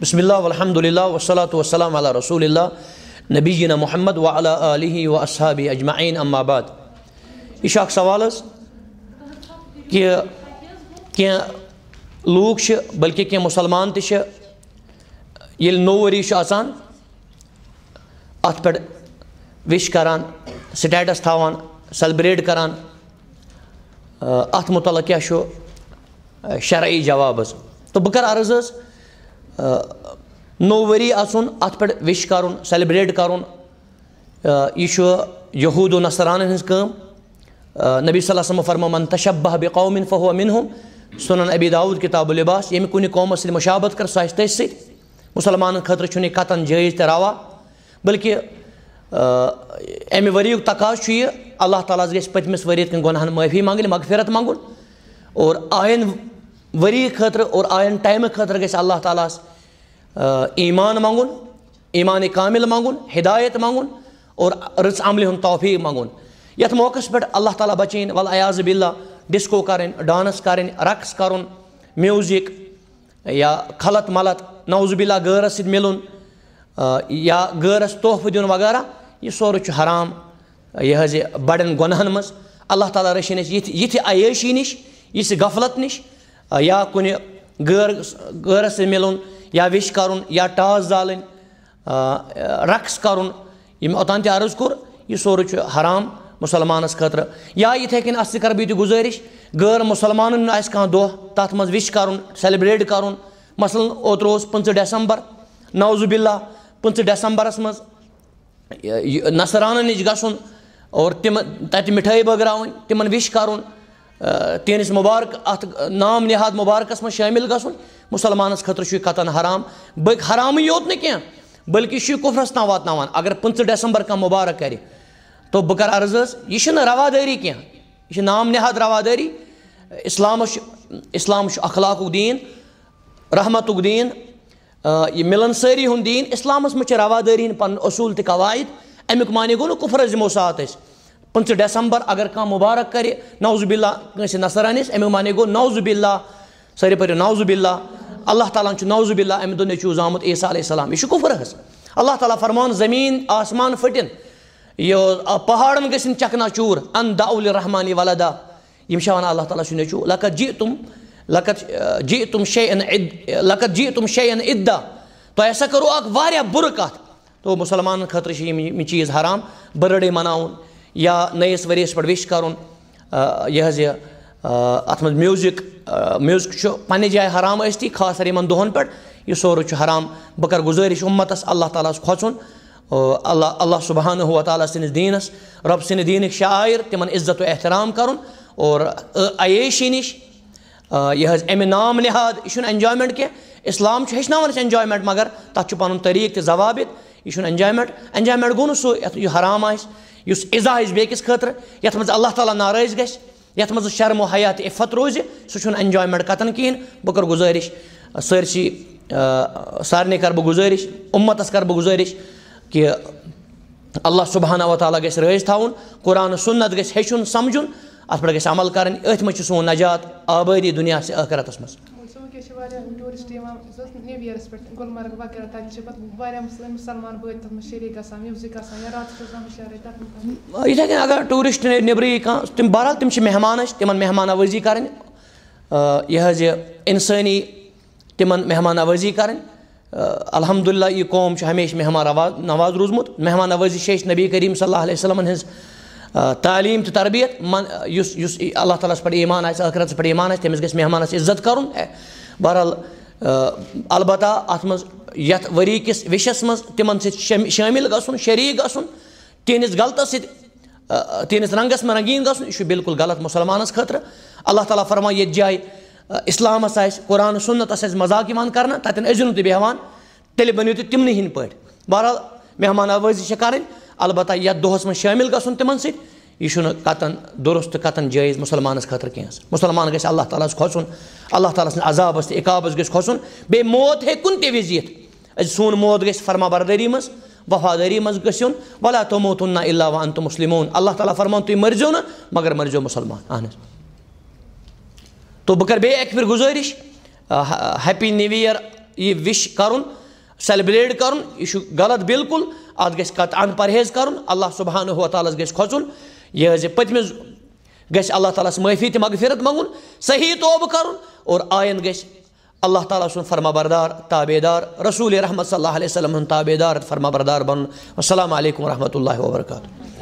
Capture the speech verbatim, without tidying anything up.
بسم اللہ والحمد للہ والصلاة والسلام علی رسول اللہ نبینا محمد وعلی آلہ و اصحابہ اجمعین، اما بعد۔ یہِ چھُ اکھ سوال حظ کہِ کینٛہہ لوٗکھ چھِ، بلکہِ کینٛہہ مُسلمان تہِ چھِ، ییٚلہِ نوٚو ؤری چھُ اژان، اتھ پٮ۪ٹھ وِش کران، سٹیٹس تھاوان، سیلبریٹ کران، آ، اتھ متعلق کیٛاہ چھُ، آ، شرعی جواب حظ؟ تہٕ بہٕ کرٕ عرض حظ، آ، نوٚو ؤری اژُن، اتھ پٮ۪ٹھ وِش کرُن، سیلبریٹ کرُن، آ، یہِ چھُ یہوٗد و نصرانن ہٕنٛز کٲم۔ آ، نبی صلی اللہ علیہ وسلم فرمو، "من تشبہ بقوم فہو منہم"، سنن ابی داؤد کتاب اللباس، ییٚمہِ کُنہِ قومس سۭتۍ مشابہت کٔر، سُہ آسہِ تٔتھۍ سۭتۍ۔ مُسلمانن خٲطرٕ چھُنہٕ یہِ قطعاً جٲیز تہٕ روا، بلکہِ، آ، امہِ ؤریُک تقاضہٕ چھُ یہِ، اللہ تعالیٰ ہس گژھِ پٔتمِس ؤرۍ یِتھ کٔنۍ گۄناہن معٲفی منٛگٕنۍ، مغفرت منٛگُن، اور آیَن ؤری خٲطرٕ اور آیَن ٹایمہٕ خٲطرٕ گژھِ اللہ تعالیٰ ہس، آ، ایمان منٛگُن، ایمان کامل منٛگُن، ہدایت منٛگُن اور رٕژ عملہِ ہُنٛد توفیق منٛگُن۔ یتھ موقعس پٮ۪ٹھ اللہ تعالیٰ بچٲیِن والعیاذ باللہ ڈسکو کرٕنۍ، ڈانس کرٕنۍ، رقص کرُن، میوزک، یا خلط ملط، نعوذ باللہ غٲرس سۭتۍ مِلُن، آ، یا غٲرس تحفہٕ دیُن وغیرہ، یہِ سورُے چھُ حرام۔ یہِ حظ یہِ بڑٮ۪ن گۄناہن منٛز۔ اللہ تعالیٰ رٔچھِنۍ اَسہِ یِتھِ، یِتھِ عیٲشی نِش، یِژھِ غفلت نِش، آ، یا کُنہِ غٲر، غٲرس سۭتۍ مِلُن، یا وِش کرُن، یا ٹاس زالٕنۍ، آ، رقص کرُن، یہِ مےٚ اوٚتام تہِ عرض کوٚر، یہِ سورُے چھُ حرام مُسلمانس خٲطرٕ۔ یا یِتھے کٔنۍ اَتھ سۭتۍ کرٕ بہٕ یہِ تہِ گُزٲرِش، غٲر مُسلمانن آسہِ کانٛہہ دۄہ، تَتھ منٛز وِش کرُن، سیلبریٹ کرُن۔ مثلاً اوترٕ اوس پٕنٛژٕہ ڈسمبر، نعوذ باللہ، پٕنٛژٕہ ڈسمبرس منٛز یہِ، یہِ نصرانن نِش گژھُن اور تِم تَتہِ مِٹھٲے بٲگراوٕنۍ، تِمن وِش کرُن، آ، تِہنٛدِس مُبارک، اَتھ نام نہاد مُبارکس منٛز شٲمِل گژھُن، مُسلمانس خٲطرٕ چھُ یہِ قطعاً حرام۔ بلکہِ حرامٕے یوت نہٕ کینٛہہ، بلکہِ یہِ چھُ یہِ کُفرس تام واتناوان۔ اگر پٕنٛژٕہ ڈسمبر کانٛہہ مُبارک کرِ، تو بہٕ کرٕ عرض حظ، یہِ چھِنہٕ روادٲری کینٛہہ، یہِ چھِ نام نہاد روادٲری۔ اسلامس چھُ، اسلام چھُ اخلاقُک دیٖن، رحمتُک دیٖن، آ، یہِ مِلنسٲری ہُنٛد دیٖن۔ اسلامس منٛز چھِ روادٲری ہٕنٛدۍ پنٕنۍ اصوٗل تہٕ قواعد۔ امیُک معنی گوٚو نہٕ کُفر حظ یِمو ساتہٕ أسۍ۔ پٕنٛژٕہ ڈسمبر اگر کانٛہہ مُبارک کرِ، نعوذ باللہ، کٲنٛسہِ نصرٲنِس، امیُک معنی گوٚو نعوذ باللہ، سٲری پٔرِو نعوذ باللہ، اللہ تعالیٰ ہن چھُ نعوذ باللہ امہِ دۄہ نیٚچوٗ زامُت عیسیٰ علیہ السلام۔ یہِ چھُ کُفر حظ۔ اللہ تعالیٰ فرمان، زمیٖن آسمان پھٕٹِن، یہِ، آ، پہاڑن گٔژھِن چکنا چوٗر، ان دعوا للرحمن ولدا۔ یِم چھِ وَنان، اللہ تعالیٰ چھُ نیٚچوٗ، لقد جئتم، لقد، آ، جئتم شیئا عد-، لقد جئتم شیئا ادا۔ تۄہہِ ہسا کٔرو اکھ واریاہ بُرٕ کتھ۔ تو مُسلمانن خٲطرٕ چھِ یِم، یِم چیٖز حرام۔ برتھ ڈے مناوُن یا نٔیِس ؤریَس پٮ۪ٹھ وِش کرُن، آ، یہِ حظ یہِ، آ، اتھ منٛز میوزک، آ، میوزک چھُ پننہِ جایہِ حرام ٲستی، خاص کر یِمن دۄہن پٮ۪ٹھ۔ یہِ سورُے چھُ حرام۔ بہٕ کرٕ گُزٲرِش اُمتس اللہ تعالیٰ ہس کھۄژُن، او اللہ، اللہ سبحانہ و تعالیٰ سٕنٛدِس دیٖنس، رۄب سٕنٛدِ دیٖنٕکۍ شعائر، تِمن عزت و احترام کرُن اور، ٲ، عیٲشی نِش، آ، یہِ حظ اَمہِ نام نہاد، یہِ چھُنہٕ enjoyment کینٛہہ۔ اسلام چھُ ہیٚچھناوان أسۍ enjoyment، مگر تَتھ چھُ پَنُن طریٖقہٕ تہِ ضوابط۔ یہِ چھُنہٕ enjoyment۔ Enjoyment گوٚو نہٕ سُہ یَتھ یہِ حرام آسہِ، یُس اِزا آسہِ بیٚکِس خٲطرٕ، یَتھ منٛز اللہ تعالیٰ ناراض گژھِ، یَتھ منٛز شرم و حیا تہٕ عفت روزِ، سُہ چھُنہٕ enjoyment قطعاً کِہیٖنۍ۔ بہٕ کَرٕ گُزٲرِش، آ، سٲرسٕے، آ، سارنٕے کَرٕ بہٕ گُزٲرِش، اُمتَس کَرٕ بہٕ گُزٲرِش کہِ اللہ سبحانہ و تعالیٰ گژھِ رٲضۍ تھاوُن، قرآن و سنت گژھِ ہیٚچھُن، سمجھُن، اَتھ پٮ۪ٹھ گژھِ عمل کَرٕنۍ، أتھۍ منٛز چھُ سون نجات، آبٲدی دُنیاہَس تہٕ ٲخرتَس منٛز۔ وٕچھو، وٕنکیٚس چھِ واریاہ ٹوٗرِسٹ یِوان، یُس حظ نیو یِیرَس پٮ۪ٹھ گُلمرگ وغیرہ، تَتہِ چھِ پَتہٕ واریاہ مُسلم، مُسلمان بٲے تَتھ منٛز شریٖک گژھان، میوٗزِک آسان یا راتَس روزان ہُشارَے تَتھ منٛز۔ یِتھَے کٔنۍ اگر ٹوٗرِسٹ نے-، نیٚبرٕ یی کانٛہہ، تِم بہرحال تِم چھِ مہمان اَسہِ، تِمَن مہمان نوٲزی کَرٕنۍ، آ، یہِ حظ یہِ اِنسٲنی تِمَن مہمان نوٲزی کَرٕنۍ۔ آ، الحمدللہ، یہِ قوم چھُ ہمیشہِ مہمان روا-، نواز روٗزمُت۔ مہمان نوٲزی چھِ اَسہِ نبی کریم صلی اللہ علیہ وسلمن ہٕنٛز، آ، تعلیٖم تہٕ تربیت۔ من-، یُس، یُس اللہ تعالیٰ ہس پٮ۪ٹھ ایٖمان آسہِ، ٲخرتس پٮ۪ٹھ ایٖمان آسہِ، تٔمِس گژھِ مہمانس عزت کرُن۔ اے، بہرحال، آ، البتہ اتھ منٛز، یتھ ؤری کِس وِشس منٛز تِمن سۭتۍ شٲم-، شٲمِل گژھُن، شریٖک گژھُن، تِہنٛدِس غلطس سۭتۍ، آ، تِہنٛدِس رنگس منٛز رنگیٖن گژھُن، یہِ چھُ بالکل غلط مُسلمانس خٲطرٕ۔ اللہ تعالیٰ فرمایہِ، یتھ جایہِ، آ، اسلامس آسہِ، قرآن و سُنتس آسہِ مذاق یِوان کرنہٕ، تتٮ۪ن ٲسۍزیو نہٕ تُہۍ بیٚہوان، تیٚلہِ بٔنِو تُہۍ تِمنٕے ہِنٛدۍ پٲٹھۍ۔ بہرحال، مہمان نوٲزی چھِ کرٕنۍ، البتہ یتھ دۄہس منٛز شٲمِل گژھُن تِمن سۭتۍ، یہِ چھُنہٕ قطعاً درست تہٕ قطعاً جٲیز مُسلمانس خٲطرٕ کینٛہہ۔ مُسلمان گژھِ اللہ تعالیٰ ہس کھۄژُن، اللہ تعالیٰ سٕنٛدِ عذابس تہٕ عقابس گژھِ کھۄژُن، بیٚیہِ موت ہیٚکہِ کُنہِ تہِ وِزِ یِتھ۔ أزۍ سُن موت گژھِ فرما بردٲری منٛز، وفادٲری منٛز گٔژھِو یُن، "ولا تموتن الا وانتم مسلمون"۔ اللہ تعالیٰ فرمان، "تُہۍ مٔرزیو نہٕ، مگر مٔرزیو مُسلمان۔" اہن حظ۔ تو بہٕ کرٕ بیٚیہِ اکہِ پھِرِ گُزٲرِش، آ، ہا-، Happy New Year یہِ وِش کَرُن، سیلیبریٹ کَرُن، یہِ چھُ غلط بالکل۔ اَتھ گژھِ قطعاً پرہیز کَرُن، اللہ سبحانہ و تعالیٰ ہَس گژھِ کھۄژُن۔ یہِ حظ یہِ پٔتمِس گژھِ اللہ تعالیٰ ہَس معٲفی تہٕ مغفرت منٛگُن، صحیح توبہٕ کَرُن، اور آیَن گژھِ اللہ تعالیٰ سُنٛد فرما بردار، تابع دار، رسول رحمت صلی اللہ علیہ وسلم ہُنٛد تابع دار، فرما بردار بَنُن۔ السلام علیکم ورحمۃ اللہ وبرکاتہ۔